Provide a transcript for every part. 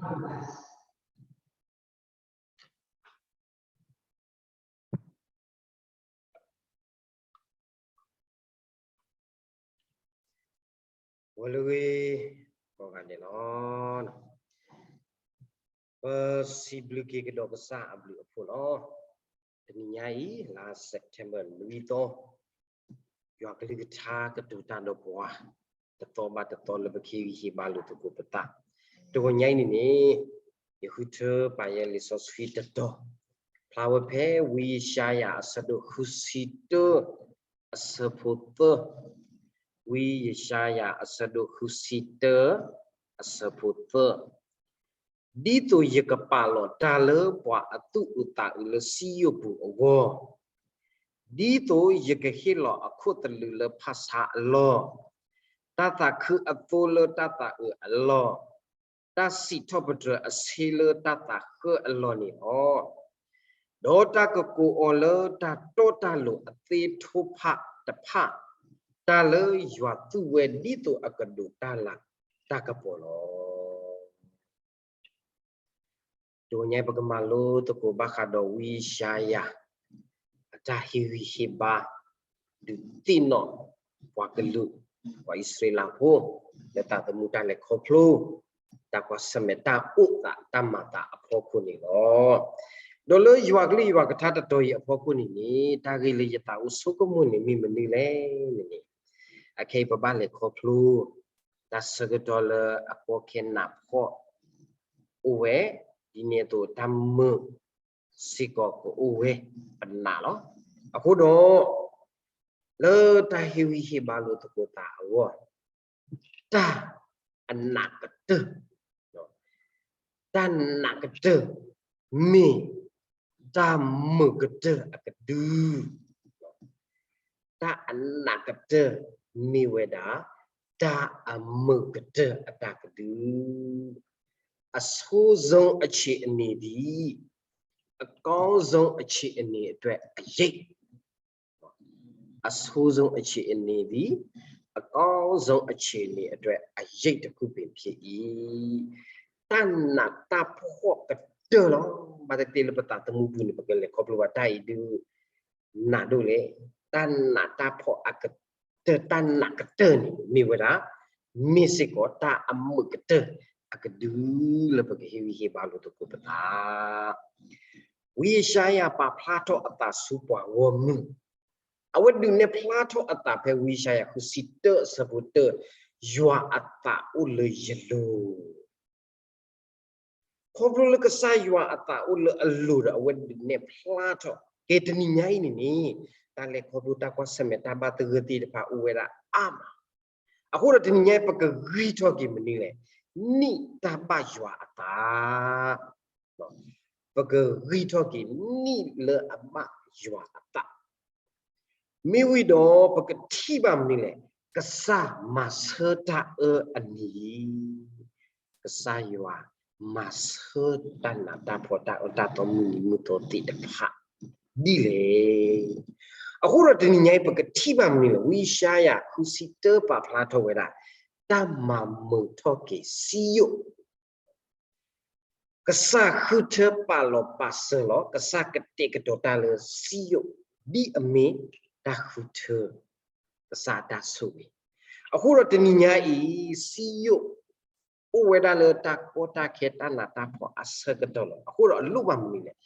ဂီၤလၢအဂ့ၤ ကိးဂၤဒဲးလီၤ. ပစံးဘျုးက့ၤကဒီးကစၢ်အဘျုးအဖှိၣ်လီၤ. တနံၤညါအံၤ လါ September နွံသီ, ယွၤကလုၢ်ကထါကတိၤတၢ်ဒီးပှၤ တသီဘၣ်တသီလၢပကဟ့ၣ်ဂံၢ်ဟ့ၣ်ဘါလိာ်သကိးပသး, တဂီၤညါအံၤန့ၣ်န့ၣ် ယဃုထၢပာ်ယဲလံာ်စီဆှံတတီၤ, ဖျါဝဲဖဲဝံယၡါယၤအဆၢဒိၣ်ဃုဆံတၢ အဆၢဖိသၢ, ဝံယၡါယၤအဆၢဒိၣ်ဃုဆံတၢ အဆၢဖိသၢ, ဒ်သိးယကပာ်လီၤတၢ်လၢပှၤအသူၣ်အုးသးအုးလၢစံယိၣ်ပူၤအဂီၢ်, ဒ်သိးယကဟ့ၣ်လီၤအခိၣ်သလုးလၢဖဆါအလီၢ်, တၢ်သးခုအသိလၢတၢ်သးအုးအလီၢ်, တၢ်စံးထီၣ်ပတြၢၤအဆ့လၢတၢ်သးဃၢအလီၢ်န့ၣ်လီၤ. ဒီးတၢ်ကကိးအီၤလၢတၢ်တီတၢ်လိၤအသ့ထိဖးတဖၣ်, တၢ်လၢယွၤသူဝဲဒ်သိးအကဒိးတၢ်လၤတၢ်ကပီၤလီၤ. တဂီၤညါအံၤ ပကမၤလိသကိးဘၣ်ဃးဒီးဝံယၡါယၤ အတၢ်ဟ့ၣ်ဂံၢ်ဟ့ၣ်ဘါ ဒုးသ့ၣ်နီၣ်ပှၤကလုာ် ပှၤအံၣ်စရ့လးဖိ လၢသးသမူတၢ်လဲၤခီဖျိ တၢ်ကွၢ်ဆၢၣ်မဲာ်တၢ်အိၣ်သးတၢ်မၤသးအဖီခိၣ်န့ၣ်လီၤ. ဒီးလၢယွၤကလုၢ်ယွၤကထါတတီၤအံၤအဖီခိၣ်န့ၣ်န့ၣ် တၢ်ဂ့ၢ်လၢယသးအိၣ်ဆိကမိၣ်န့ၣ်မ့ၢ်မနုၤလဲၣ်န့ၣ်န့ၣ် အခဲအံၤပဘၣ်လဲၤခီဖျိ တၢ်ဆၢကတီၢ်လၢအကီခဲနးဖှီၣ်အိၣ်ဝဲ, ဒ်န့ၣ်အသိးတၢ်မုာ်စ့ၢ်ကီးကအိၣ်ဝဲ ပနာ်လီၤ. အဃိဒီး လၢတၢ်ဟ့ၣ်ဂံၢ်ဟ့ၣ်ဘါလိာ်သကိးသးအဂီၢ် တၢ်အနးကတၢၢ်, တၢ်နးကတၢၢ် မ့ၢ်တၢ်မုာ်ကတၢၢ်အကဒု, တၢ်အနးကတၢၢ်မ့ၢ်ဝဲဒၣ် တၢ်အမုာ်ကတၢၢ်အတၢ်ကဒု, အဆိုးဆုံးအခြေအနေသည် အကောင်းဆုံးအခြေအနေအတွက်အရိပ် အဆိုးဆုံးအခြေအနေသည် အကောင်းဆုံးအခြေအနေအတွက်အရိပ်တစ်ခုပင်ဖြစ်၏. တၢ်နးတၢ်ဖှီၣ်ကတၢၢ်လီၤ. ဘၣ်သ့ၣ်သ့ၣ်လၢပသးသမူပူၤန့ၣ် ပကလဲၤခီဖျိဘၣ်တၢ်အံၤဒုး နးဒိၣ်လဲၣ်. တၢ်နးတၢ်ဖှီၣ်အကတၢၢ် တၢ်နးကတၢၢ်န့ၣ် မ့ၢ်ဝဲဒၣ် မ့ၢ်စ့ၢ်ကီးတၢ်အမုာ်ကတၢၢ်အကဒု လၢပကဟ့ၣ်ဂံၢ်ဟ့ၣ်ဘါလိာ်သကိးပသး ဝံယၡါယၤပာ်ဖျါထီၣ်အသးဆူပှၤဂီၢ်မုၢ်, အဝဲဒုးနဲၣ်ဖျါထီၣ်အသးဖဲဝံယၡါယၤဃုဆံတၢအဆၢဖိတၢ, ယွၤအသးအိၣ်လၢယလိၤ. ခီဖျိလၢကစၢ်ယွၤအသးအိၣ်လၢအလိၤဒီး အဝဲဒုးနဲၣ်ဖျါထီၣ်, ကဲတနံၤညါအံၤန့ၣ်န့ၣ် တၢ်လဲၤခီဖျိတၢ်ကွၢ်ဆၢၣ်မဲာ်တၢ်ဘၣ်သဂၢၢ်သ့ၣ်တဖၣ်အိၣ်ဝဲဒၣ်အါမး, အဃိဒီးတနံၤညါအံၤ ပကဂံၢ်ထီၣ်က့ၤမနုၤလဲၣ်, နံၣ်တၢ်ဘၣ်ယွၤအသး ပကဂံၢ်ထီၣ်က့ၤနံၣ်လၢအဘၣ်ယွၤအသး, မ့ၢ်ဝံၤဒီးပကထံၣ်ဘၣ်မနုၤလဲၣ်, ကစၢ်မၤဆၢတၢ်အၢအနံၤလံ, ကစၢ်ယွၤမၤဆၢတၢ်နးတၢ်ဖှီၣ်တၢ်အၢတၢ်သီမုၢ်နံၤမုၢ်သီသ့ၣ်တဖၣ်ဒ်လဲၣ်. အဃိဒီးတနံၤညါအံၤ ပကထံၣ်ဘၣ်မနုၤလဲၣ်, ဝံယၡါယၤဃုဆံတၢပာ်ဖျါထီၣ်ဝဲဒၣ် တၢ်မၤမုာ်ထီၣ်က့ၤစံယိၣ် ကစၢ်ဃုထၢပာ်လီၤပာ်စၢၤလီၤ, ကစၢ်ကတဲာ်ကတီၤတၢ်လၢစံယိၣ်, ဒ်အမ့ၢ်တၢ်ဃုထၢ, ကစၢ်အတၢ်ဆိၣ်ဂ့ၤ. အဃိဒီးတနံၤညါအံၤ စံယိၣ် အိၣ်ဝဲဒၣ်လၢတၢ်ကီတၢ်ခဲတၢ်နးတၢ်ဖှီၣ်အဆၢကတီၢ်လီၤ. အဃိဒီးအလိၣ်ဘၣ်မနုၤလဲၣ်,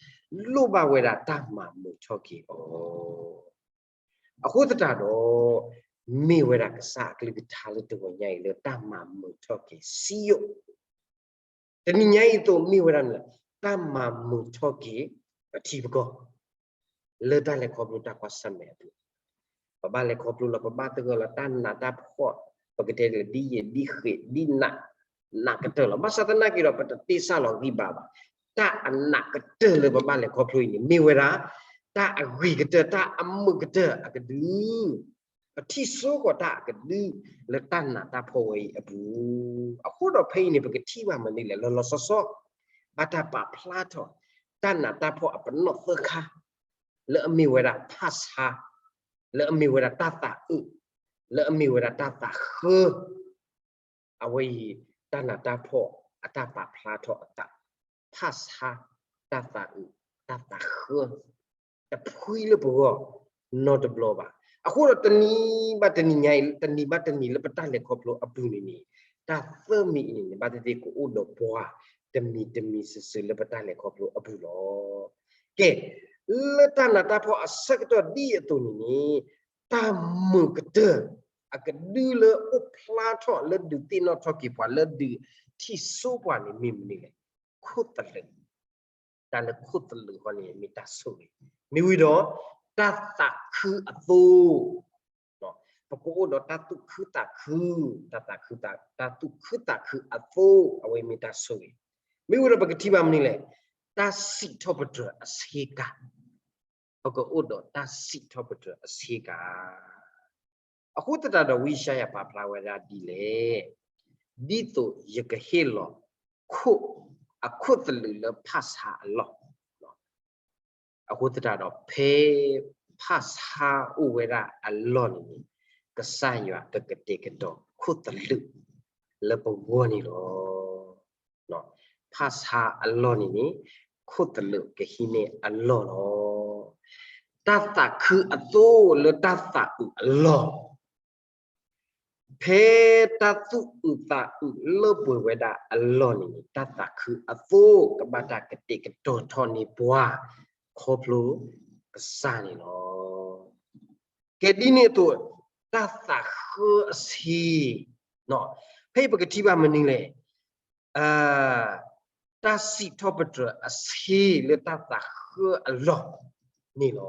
လိၣ်ဘၣ်ဝဲဒၣ်တၢ်မၤမုာ်ထီၣ်က့ၤအီၤ အဃိသတးဒီး မ့ၢ်ဝဲဒၣ်ကစၢ်အကလုၢ်ကထါလၢတဂီၤညါအံၤလၢတၢ်မၤမုာ်ထီၣ်က့ၤစံယိၣ်, တနံၤညါအံၤအသိးမ့ၢ်ဝဲဒၣ်န့ၣ် တၢ်မၤမုာ်ထီၣ်က့ၤပထံပကီၢ် လၢတၢ်လဲၤခီဖျိတၢ်ကွၢ်ဆၢၣ်မဲာ်အပူၤ, ပဘၣ်လဲၤခီဖျိလီၤ ပဘၣ်သဂၢၢ်လီၤ တၢ်နးတၢ်ဖှီၣ်, ပကတဲလၢဒ်ယံာ်ဒ်ဃ့ၢ်ဒ်နး နးကတၢၢ်လီၤ. ဘၣ်ဆၣ်သနာ်က့ဒီး ပတသ့စၢ်လီၤဂံၢ်ဘါဘၣ်. တၢ်အနးကတၢၢ်လၢပဘၣ်လဲၤခီဖျိအံၤန့ၣ် မ့ၢ်ဝဲဒၣ် တၢ်အဂ့ၤကတၢၢ် တၢ်အမုာ်ကတၢၢ်အကဒု ပထံၣ်စိကီးတၢ်အကဒု လၢတၢ်နးတၢ်ဖှီၣ်ဝဲအံၤအပူၤ, အဃိဒီးဖဲအံၤန့ၣ် ပကထံၣ်ဘၣ်မနုၤလဲၣ် လီၤလီၤဆီဆီ ဘၣ်တၢ်ပာ်ဖျါထီၣ် တၢ်နးတၢ်ဖှီၣ်အပနီၣ်သၢခါ လၢအမ့ၢ်ဝဲဒၣ်ဖဆါ, လၢအမ့ၢ်ဝဲဒၣ်တၢ်သးအုး, လၢအမ့ၢ်ဝဲဒၣ်တၢ်သးဃၢ အဝဲအံၤ တၢ်နးတၢ်ဖှီၣ် အတၢ်ပာ်ဖျါထီၣ်အသး, ဖၣ်ဆါ, တၢ်သးအုး, တၢ်သးဃၢ တဖှံလၢပဂီၢ်နီတဘျီဘၣ်. အဃိဒီးတနံၤဘၣ်တနံၤညါအံၤ, တနံၤဘၣ်တနံၤလၢပတၢ်လဲၤခီဖျိအပူၤန့ၣ်န့ၣ်, တၢ်သၢမံၤအံၤန့ၣ်န့ၣ် ဘၣ်သ့ၣ်သ့ၣ်ကအိၣ်ဒီးပှၤတမံၤတမံၤစုာ်စုာ်လၢပတၢ်လဲၤခီဖျိအပူၤလီၤ. ကဲ, လၢတၢ်နးတၢ်ဖှီၣ်အဆၢကတီၢ်ဒ်အံၤအသိးန့ၣ်န့ၣ်, တၢ်မုာ်ကတၢၢ် အကဒုလၢအိၣ်ဖျါထီၣ်လၢဒုးသ့ၣ်နီၣ်ထီၣ်က့ၤပှၤလၢဒုးထံၣ်စိပှၤန့ၣ်မ့ၢ်မနုၤလဲၣ်. ခိၣ်သလုး, တၢ်လၢခိၣ်သလုးဃီန့ၣ်မ့ၢ်တၢ်ဆိၣ်ဂ့ၤ, မ့ၢ်ဝံၤဒီး တၢ်သးခုအသိ ပကအိၣ်ဒီးတၢ်သူၣ်ခုသးခု, တၢ်သးခု, တၢ်သူၣ်ခုသးခုအသိ အဝဲမ့ၢ်တၢ်ဆိၣ်ဂ့ၤ, မ့ၢ်ဝံၤဒီးပကထံၣ်ဘၣ်မနုၤလဲၣ်. တၢ်စံးထီၣ်ပတြၢၤအဆ့ကၤ, ပကအိၣ်ဒီးတၢ်စံးထီၣ်ပတြၢၤအဆ့ကၤ. အဃိသတးဒီးဝံယၡါယၤပာ်ဖျါဝဲဒၣ်ဒ်လဲၣ်, ဒ်သိးယကဟ့ၣ်လီၤခိၣ်, အခိၣ်သလုးလၢဖၣ်ဆါအလီၢ် အဃိသတးဒီး ဖဲဖၣ်ဆါအိၣ်ဝဲဒၣ်အလီၢ်န့ၣ်န့ၣ်, ကစၢ်ယွၤကကတဲာ်ကတီၤခိၣ်သလုးလၢပဂီၢ်န့ၣ်လီၤ. ဖၣ်ဆါအလီၢ်န့ၣ်န့ၣ် ခိၣ်သလုးကဟံးန့ၢ်အလီၢ်လီၤ. တၢ်သးခုအသိလၢတၢ်သးအုးအလီၢ် ဖဲတၢ်သူၣ်အုးသးအုးလၢပှဲၤဝဲဒၣ်အလီၢ်န့ၣ်န့ၣ်, တၢ်သးခုအသိကဘၣ်တၢ်ကတဲာ်ကတီၤထီၣ်န့ၢ်ပှၤခီဖျိကစၢ်န့ၣ်လီၤ. ကဲဒ်န့ၣ်အသိး, တၢ်သးဃၢအဆ့, ဖဲအံၤပကထံၣ်ဘၣ်မနုၤလဲၣ်. တၢ်စံးထီၣ်ပတြၢၤအဆ့လၢတၢ်သးဃၢအလီၢ်န့ၣ်လီၤ.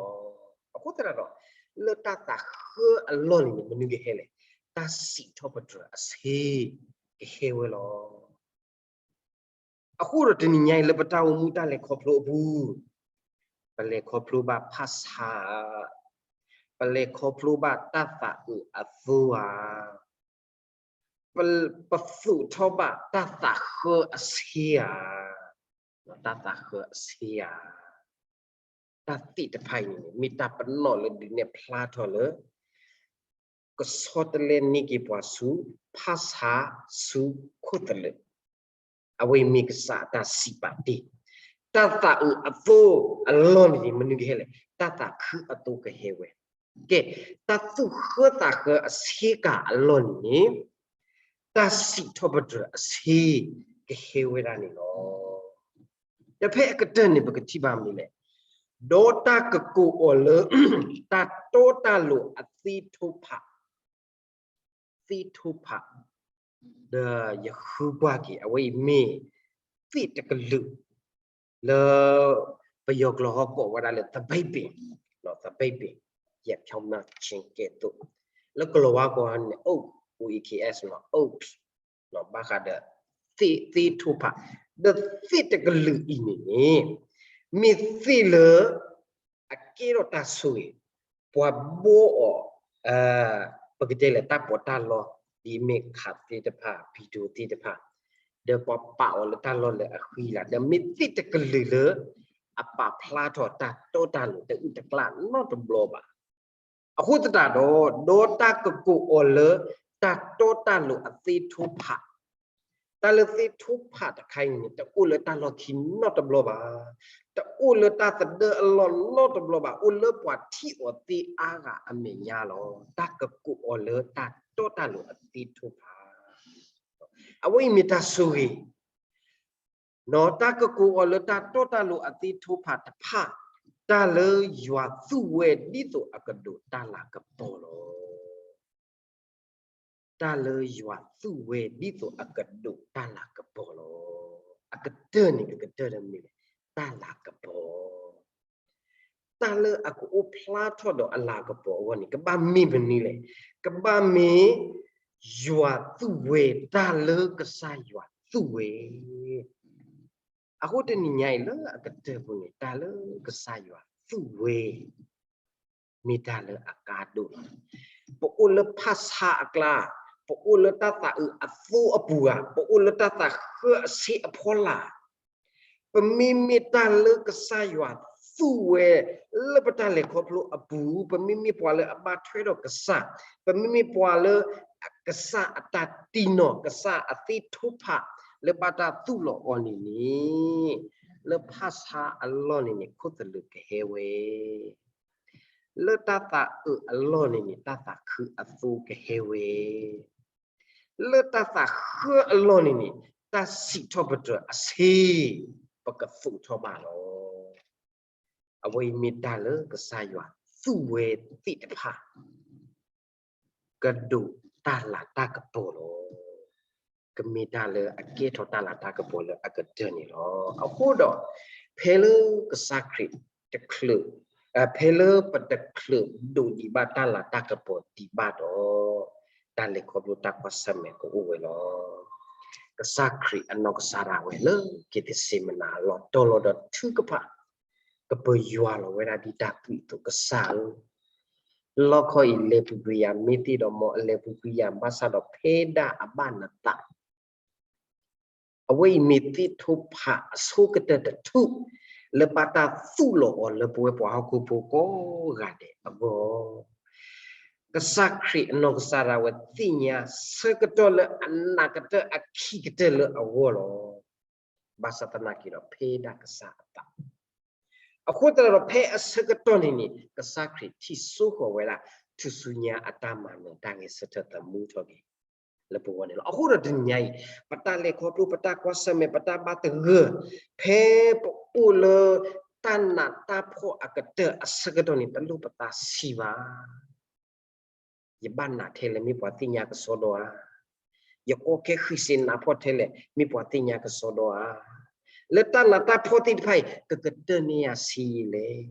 အဃိသတးဒီး လၢတၢ်သးဃၢအလီၢ်န့ၣ်န့ၣ် မနုၤကဟဲလဲၣ်. တၢ်စံးထီၣ်ပတြၢၤအဆ့ကဟဲဝဲလီၤ. အဃိဒီးတနံၤညါအံၤလၢပတၢ်အိၣ်မူတၢ်လဲၤခီဖျိအပူၤ, ပလဲၤခီဖျိဘၣ်ဖၣ်ဆါဧါ, ပလဲၤခီဖျိဘၣ်တၢ်သးအုးအသိဧါ, ပသူးထီၣ်ဘၣ်တၢ်သးဃၢအဆ့ဧါ, တၢ်သးဃၢအဆ့ဧါ. တၢ်သ့ၣ်တဖၣ်အံၤန့ၣ် မ့ၢ်တၢ်ပနီၣ်လၢဒုးနဲၣ်ဖျါထီၣ်လၢ ကဆီတလဲန့ၢ်က့ၤပှၤဆူဖၣ်ဆါဆူခိၣ်သလုး, အဝဲအံၤမ့ၢ်ကစၢ်အတၢ်စံးပာ်တ့ၢ်. တၢ်သးအုးအသိအလီၢ်န့ၣ်န့ၣ် မနုၤကဟဲလဲၣ်. တၢ်သးခုအသိကဟဲဝဲ. ကဲ, တၢ်သူၣ်ဃၢသးဃၢအဆ့ကၤအလီၢ်န့ၣ်န့ၣ် တၢ်စံးထီၣ်ပတြၢၤအဆ့ကဟဲဝဲဒၣ်န့ၣ်လီၤ. ဒီးဖဲအကတၢၢ်န့ၣ် ပကထံၣ်ဘၣ်မနုၤလဲၣ်. ဒီးတၢ်ကကိးအီၤလၢ တၢ်တီတၢ်လိၤအသ့ထိဖး, သ့ထိဖး, ဒီးယဃုကွၢ်က့ၤ အဝဲအံၤမ့ၢ်သ့ၣ်တကလုာ် လၢပယီၤကျိာ်ဟီကိးဝဲဒၣ်လၢ သပိတ်ပင်, သပိတ်ပင်, ယဲၢ်ဖြောင်းမချင်းကဲ့သို့, လၢကလီၤဝါကိးန့ၣ် oak, O A K S, oak, ဘၣ်ဃးဒီး သ့ၣ်ထိဖး, ဒီးသ့ၣ်တကလုာ်အံၤန့ၣ်န့ၣ် မ့ၢ်သ့ၣ်လၢ အကဲထီၣ်တၢ်ဆိၣ်ဂ့ၤ, ပှၤဘိအီၤ, ပကတဲလၢတၢ်ပီးတၢ်လီ, ဒ်မ့ၢ်ခးသ့ၣ်တဖၣ်, ပံၤဒိသ့ၣ်တဖၣ်, ဒီးပှၤပာ်အီၤလၢတၢ်လီၢ်လၢအဃံလၤ, ဒီးမ့ၢ်သ့ၣ်တကလုာ်လၢ အပာ်ဖျါထီၣ်တၢ်တီတၢ်လိၤတအုၣ်တကျၣ်နီတဘျီဘၣ်. အဃိသတးဒီး ဒီးတၢ်ကကိးအီၤလၢ တၢ်တီတၢ်လိၤအသ့ထိဖး, တၢ်လၢသ့ထိဖးတခါအံၤန့ၣ် တအိၣ်လၢတၢ်လီၢ်ခံနီတဘျီဘၣ်, တအိၣ်လၢတၢ်သဒၢအလီၢ်နီတဘျီဘၣ်, အိၣ်လၢပှၤထံၣ်အီၤသ့အါဂၤအမဲာ်ညါလီၤ. တၢ်ကကိးအီၤလၢတၢ်တီတၢ်လိၤအသ့ထိဖး, အဝဲအံၤမ့ၢ်တၢ်ဆိၣ်ဂ့ၤ တၢ်ကကိးအီၤလၢတၢ်တီတၢ်လိၤအသ့ထိဖးတဖၣ်, တၢ်လၢယွၤသူဝဲဒ်သိးအကဒိးတၢ်လၤကပီၤလီၤ. တၢ်လၢယွၤသူဝဲဒ်သိးအကဒိးတၢ်လၤကပီၤလီၤ. အကတၢၢ်န့ၣ် ကကတၢၢ်လၢမနုၤလဲၣ်, တၢ်လၤကပီၤ. တၢ်လၢအကအိၣ်ဖျါထီၣ်ဒီးအလၤကပီၤအဂီၢ်န့ၣ် ကဘၣ်မ့ၢ်မနုၤလဲၣ်, ကဘၣ်မ့ၢ် ယွၤသူဝဲ, တၢ်လၢကစၢ်ယွၤသူဝဲ. အဃိတနံၤညါအံၤလၢအကတၢၢ်ပူၤန့ၣ် တၢ်လၢကစၢ်ယွၤသူဝဲ မ့ၢ်တၢ်လၢအကါဒိၣ်လီၤ. ပအိၣ်လၢဖၣ်ဆါအကျါ, ပအိၣ်လၢတၢ်သးအုးအသိအပူၤဧါ, ပအိၣ်လၢတၢ်သးဃၢအဆ့အဖီလာ်, ပမ့မ့ၢ်တၢ်လၢကစၢ်ယွၤသူဝဲ လၢပတၢ်လဲၤခီဖျိအပူၤ, ပမ့မ့ၢ်ပှၤလၢအဘၣ်ထွဲဒီးကစၢ်, ပမ့မ့ၢ်ပှၤလၢ ကစၢ်အတၢ်တံၢ်နီၢ်, ကစၢ်အသ့ထိဖး, လၢဘၣ်တၢ်သူၣ်လီၤအီၤန့ၣ်န့ၣ်, လၢဖၣ်ဆါအလီၢ်န့ၣ်န့ၣ် ခိၣ်သလုးကဟဲဝဲ, လၢတၢ်သးအုးအလီၢ်န့ၣ်န့ၣ် တၢ်သးခုအသိကဟဲဝဲ, လၢတၢ်သးဃၢအလီၢ်န့ၣ်န့ၣ် တၢ်စံးထီၣ်ပတြၢၤအဆ့ ပကသူၣ်ထီၣ်ဘၣ်လီၤ. အဝဲအံၤမ့ၢ်တၢ်လၢကစၢ်ယွၤသူၣ်ဝဲသ့ၣ်တဖၣ် ကဒိးတၢ်လၤတၢ်ကပီၤလီၤ. ကမ့ၢ်တၢ်လၢအကဲထီၣ်တၢ်လၤတၢ်ကပီၤလၢအကတၢၢ်န့ၣ်လီၤ. အဃိဒီး ဖဲလၢကစၢ်ခရံာ်တချုး, ဖဲလၢပတချုးဒိးဒံးဘၣ်တၢ်လၤတၢ်ကပီၤဒံးဘၣ်ဒီး, တၢ်လဲၤခီဖျိတၢ်ကွၢ်ဆၢၣ်မဲာ်ကအိၣ်ဝဲလီၤ. ကစၢ်ခရံာ်အနီၢ်ကစၢ်ဒၣ်ဝဲလၢက့ၤသစ့မနၤအလီၢ်တီၤလီၤဒီးထုကဖၣ် ကပယွၤလီၤဝဲဒၣ်ဒ်တၢ်သွံၣ်အသိး ကစၢ်ဧၢ, လီခီအံၤလဲၤပူၤကွံာ်ယၤ မ့ၢ်သ့ဒီးမ်အလဲၤပူၤကွံာ်ယၤ ဘၣ်ဆၣ်ဒီးဖဲဒၣ်အဘၣ်နသး အဝဲအံၤမ့ၢ်သ့ၣ်ထူၣ်ဖးအဆိကတၢၢ်တထူၣ် လၢဘၣ်တၢ်သူၣ်လီၤအီၤလၢပဝဲပှၤဟီၣ်ခိၣ်ဖိကိးဂၤဒဲးအဂီၢ်, ကစၢ်ခရံာ်အနီၢ်ကစၢ်ဒၣ်ဝဲသ့ၣ်ညါဆၢကတီၢ်လၢအနးကတၢၢ်အခံကတၢၢ်လၢအဂီၢ်လီၤ. ဘၣ်ဆၣ်သနာ်က့ဒီးဖဲဒၣ်ကစၢ်အသး အဃိသတးဒီးဖဲအဆၢကတီၢ်န့ၣ်န့ၣ် ကစၢ်ခရံာ်ထံၣ်စိဃီၤဝဲဒၣ် ထူၣ်စုညါအတၢ်မၤနၢၤတၢ်ဂဲၤဆၢထၢၣ်သမူထီၣ်က့ၤ လၢပဂီၢ်န့ၣ်လီၤ. အဃိဒီးတနံၤညါအံၤ ပတၢ်လဲၤခီဖျိ ပတၢ်ကွၢ်ဆၢၣ်မဲာ် ပတၢ်ဘၣ်သဂၢၢ် ဖဲပအိၣ်လၢတၢ်နးတၢ်ဖှီၣ်အကတၢၢ်အဆၢကတီၢ်န့ၣ် တလိၣ်ပသးဆံးဘၣ်. ယဘၣ်နးထဲလဲၣ် မ့ၢ်ပှၤသ့ၣ်ညါကစီဒီဧါ. ယကီခဲဃံစ့နးဖှီၣ်ထဲလဲၣ် မ့ၢ်ပှၤသ့ၣ်ညါကစီဒီဧါ. လၢတၢ်နးတၢ်ဖှီၣ်သ့ၣ်တဖၣ်အံၤ ကကတၢၢ်န့ၢ်ယၤဆံးယံာ်လဲၣ်.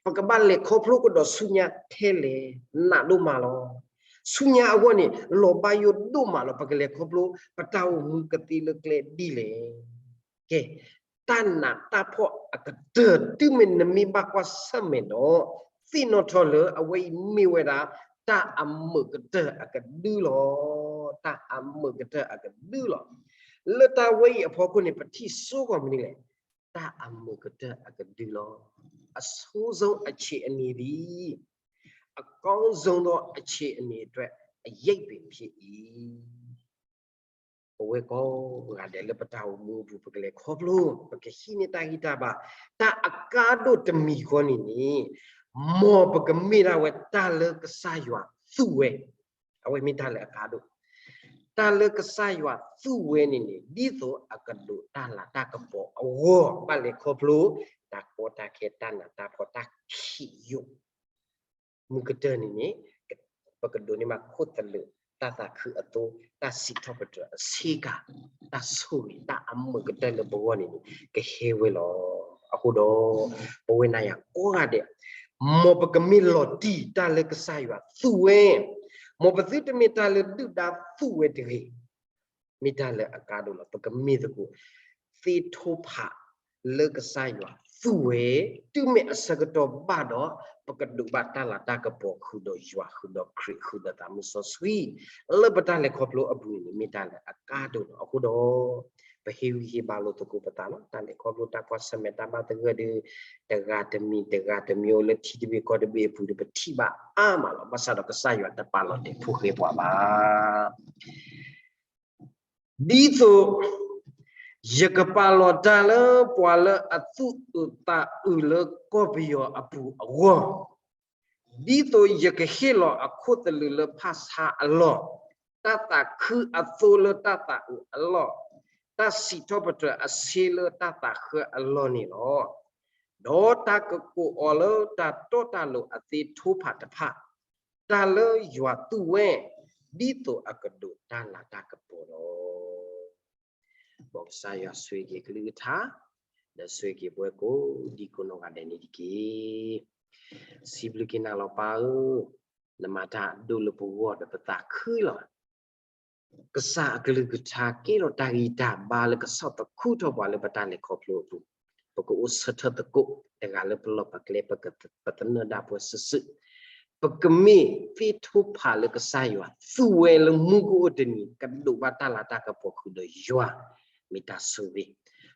ပကဘၣ်လဲၤခီဖျိကဒီးဆူညါထဲလဲၣ် နးဒိၣ်မးလီၤ. ဆူညါအဂီၢ်န့ၣ် လီၤဘၣ်ယိၣ်ဒိၣ်မးလီၤ. ပကလဲၤခီဖျိ ပတၢ်အိၣ်မူကသ့လၢကျဲဒ်လဲၣ်. ကဲ, တၢ်နးတၢ်ဖှီၣ်အကတၢၢ် တုၤမ့ၢ်နမ့ၢ်ဘၣ်ကွၢ်ဆၢၣ်မဲာ်ဒီး သ့ၣ်နီၣ်ထီၣ်လၢအဝဲအံၤမ့ၢ်ဝဲဒၣ် တၢ်အမုာ်ကတၢၢ်အကဒုလီၤ. တၢ်အမုာ်ကတၢၢ်အကဒုလီၤ. လၢတၢ်ဝဲအံၤအဖီခိၣ်န့ၣ် ပထံၣ်စိဃီၤမနုၤလဲၣ်. တၢ်အမုာ်ကတၢၢ်အကဒုလီၤ. အဆိုးဆုံးအခြေအနေသည် အကောင်းဆုံးသောအခြေအနေအတွက် အရိပ်အယောင်ဖြစ်၏. ပဝဲကိးဂၤဒဲးလၢပတၢ်အိၣ်မူအပူၤ ပကလဲၤခီဖျိ ပကဟံးန့ၢ်တၢ်ဂံၢ်တၢ်ဘါ တၢ်အကါဒိၣ်တမံၤဃီန့ၣ်န့ၣ်, မ်ပကမ့ၢ်ဒၣ်ဝဲတၢ်လၢကစၢ်ယွၤသူဝဲ, အဝဲမ့ၢ်တၢ်လၢအကါဒိၣ်, တၢ်လၢကစၢ်ယွၤသူဝဲန့ၣ်န့ၣ် ဒ်သိးအကဒိးတၢ်လၤတၢ်ကပီၤအဂီၢ် ဘၣ်လဲၤခီဖျိ တၢ်ကီတၢ်ခဲ တၢ်နးတၢ်ဖှီၣ် တၢ်ခံးယိာ် မုာ်ကတၢၢ်န့ၣ်န့ၣ်, ပကဒိးန့ၢ်ဘၣ်ခိၣ်သလုး, တၢ်သးခုအသိ, တၢ်စံးထီၣ်ပတြၢၤအဆ့ကၤ, တၢ်ဆိၣ်ဂ့ၤ, တၢ်အမုာ်ကတၢၢ်လၢပဂီၢ်န့ၣ်န့ၣ် ကဟဲဝဲလီၤ. အဃိဒီး ပဝဲနၤယၤကိးဂၤဒဲး, မ်ပကမ့ၢ်လီၤတံၢ်တၢ်လၢကစၢ်ယွၤသူဝဲ, မ်ပသုတမ့ၢ်တၢ်လၢဒုၣ်ဒါသူဝဲတဂ့ၤ မ့ၢ်တၢ်လၢအကါဒိၣ်လီၤ. ပကမ့ၢ်သကိး သ့ၣ်ထူၣ်ဖးလၢကစၢ်ယွၤသူဝဲ, တုၤမ့ၢ်အဆၢကတီၢ်ဘၣ်ဒီး ပကဒိးဘၣ်တၢ်လၤတၢ်ကပီၤဃုာ်ဒီးယွၤ, ဃုာ်ဒီးခရံာ်, ဃုာ်ဒီးသးမုၢ်စီဆှံ, လၢပတၢ်လဲၤခီဖျိအပူၤန့ၣ် မ့ၢ်တၢ်လၢအကါဒိၣ်လီၤ. အဃိဒီး ပဟ့ၣ်ဂံၢ်ဟ့ၣ်ဘါလိာ်သကိးပသးလီၤ. တၢ်လဲၤခီဖျိတၢ်ကွၢ်ဆၢၣ်မဲာ်တၢ်ဘၣ်သဂၢၢ်ဒီး တဂၤတမံၤတဂၤတမံၤလၢထံတဘ့ၣ်ကီၢ်တဘ့ၣ်အပူၤဒီး ပထံၣ်ဘၣ်အါမးလီၤ. ဘၣ်ဆၣ်ဒီးကစၢ်ယွၤတပာ်လီၤတဲာ်ဖိဃဲပှၤဘၣ်. ဒ်သိး ယကပာ်လီၤတၢ်လၢပှၤလၢအသူၣ်အုးသးအုးလၢကီၢ်ပယီၤအပူၤအဂီၢ်, ဒ်သိးယကဟ့ၣ်လီၤအခိၣ်သလုးလၢဖၣ်ဆါအလီၢ်, တၢ်သးခုအသိလၢတၢ်သးအုးအလီၢ်, တၢ်စံးထီၣ်ပတြၢၤအဆ့လၢတၢ်သးဃၢအလီၢ်န့ၣ်လီၤ. ဒီးတၢ်ကကိးအီၤလၢတၢ်တီတၢ်လိၤအသ့ၣ်ထူၣ်ဖးတဖၣ်, တၢ်လၢယွၤသူဝဲ, ဒ်သိးအကဒိးတၢ်လၤတၢ်ကပီၤလီၤ. မ်ကစၢ်ယွၤဆိၣ်ဂ့ၤက့ၤအကလုၢ်ကထါ, ဒီးဆိၣ်ဂ့ၤက့ၤပဝဲကိးဒံကိးနီၢ်ဂၤဒဲးန့ၣ်တက့ၢ်. စံးဘျုးက့ၤနၤလီၤပၢ်ဧၢ, နမၤတၢ်အဒိၣ်လၢပဂီၢ်ဒီးပသးခုလီၤ. ကစၢ်အကလုၢ်ကထါကဲထီၣ်တၢ်ဂံၢ်တၢ်ဘါလၢကဆီၣ်သခူထီၣ်ပှၤလၢပတၢ်လဲၤခီဖျိအပူၤ, ပကအိၣ်ဆၢထၢၣ်သကိး တဂၤလၢပလီၢ်ပကျဲ ပသနၢၣ်ဒၣ်ပှၤစုာ်စုာ်, ပကမ့ၢ်သ့ၣ်ထူၣ်ဖးလၢကစၢ်ယွၤသူဝဲလၢမူကအိၣ်တနံၤ ကဒိးဘၣ်တၢ်လၤတၢ်ကပီၤဃုာ်ဒီးယွၤ, မ့ၢ်တၢ်ဆိၣ်ဂ့ၤ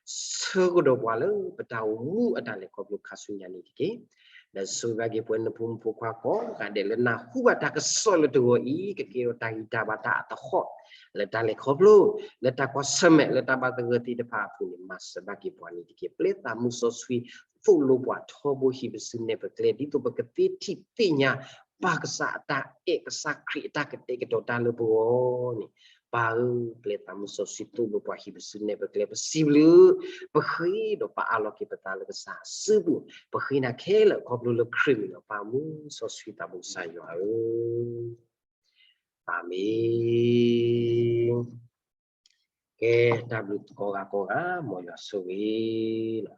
ဆၢကဒီးပှၤလၢပတၢ်အိၣ်မူအတၢ်လဲၤခီဖျိခါဆူညါန့ၣ်တက့ၢ်. ဒီးဆိၣ်ဂ့ၤဘၣ်က့ၤပဝဲနဖိမုၣ်ဖိခွါကိးဂၤဒဲးလၢနၢ်ဟူဘၣ်တၢ်ကစီၣ်လၢတဂီၤအံၤ ကကဲထီၣ်တၢ်ဂံၢ်တၢ်ဘါတၢ်အသဟီၣ်, လၢတၢ်လဲၤခီဖျိ လၢတၢ်ကွၢ်ဆၢၣ်မဲာ် လၢတၢ်ဘၣ်သဂၢၢ်သ့ၣ်တဖၣ်အပူၤန့ၣ် မၤစၢၤဘၣ်က့ၤပှၤန့ၣ်တက့ၢ်. ပျဲသးမူစီဆှံ သိၣ်လိပှၤထီဘိဟံးပစုနဲၣ်ပကျဲ ဒ်သိးပကသ့ထံၣ်သ့ၣ်ညါ ပၢ်ကစၢ်အတၢ်အဲၣ် ကစၢ်ခရံာ်အတၢ်ကတဲာ်ကတီၤတၢ်လၢပဂီၢ်န့ၣ်, ပၢ်ဧၢ, ပျဲသးမူစီဆှံသိၣ်လိပှၤဟံးပစုနဲၣ်ပကျဲ ပစံးဘျုး, ပဃ့ဒီးပအးလီၤက့ၤပသးလၢကစၢ်စုပူၤ, ပဃ့နၤခဲလၢာ်ခီဖျိလၢခရံာ်မံၤလီၤ. ပၢ်မူစီဆှံသးဘိကစၢ်ယွၤဧၢ, အၤမ့ၣ်. ကဲ, တၢ်ဘျုးကိးဂၤကိးဂၤ မ်ယွၤဆိၣ်ဂ့ၤလီၤ.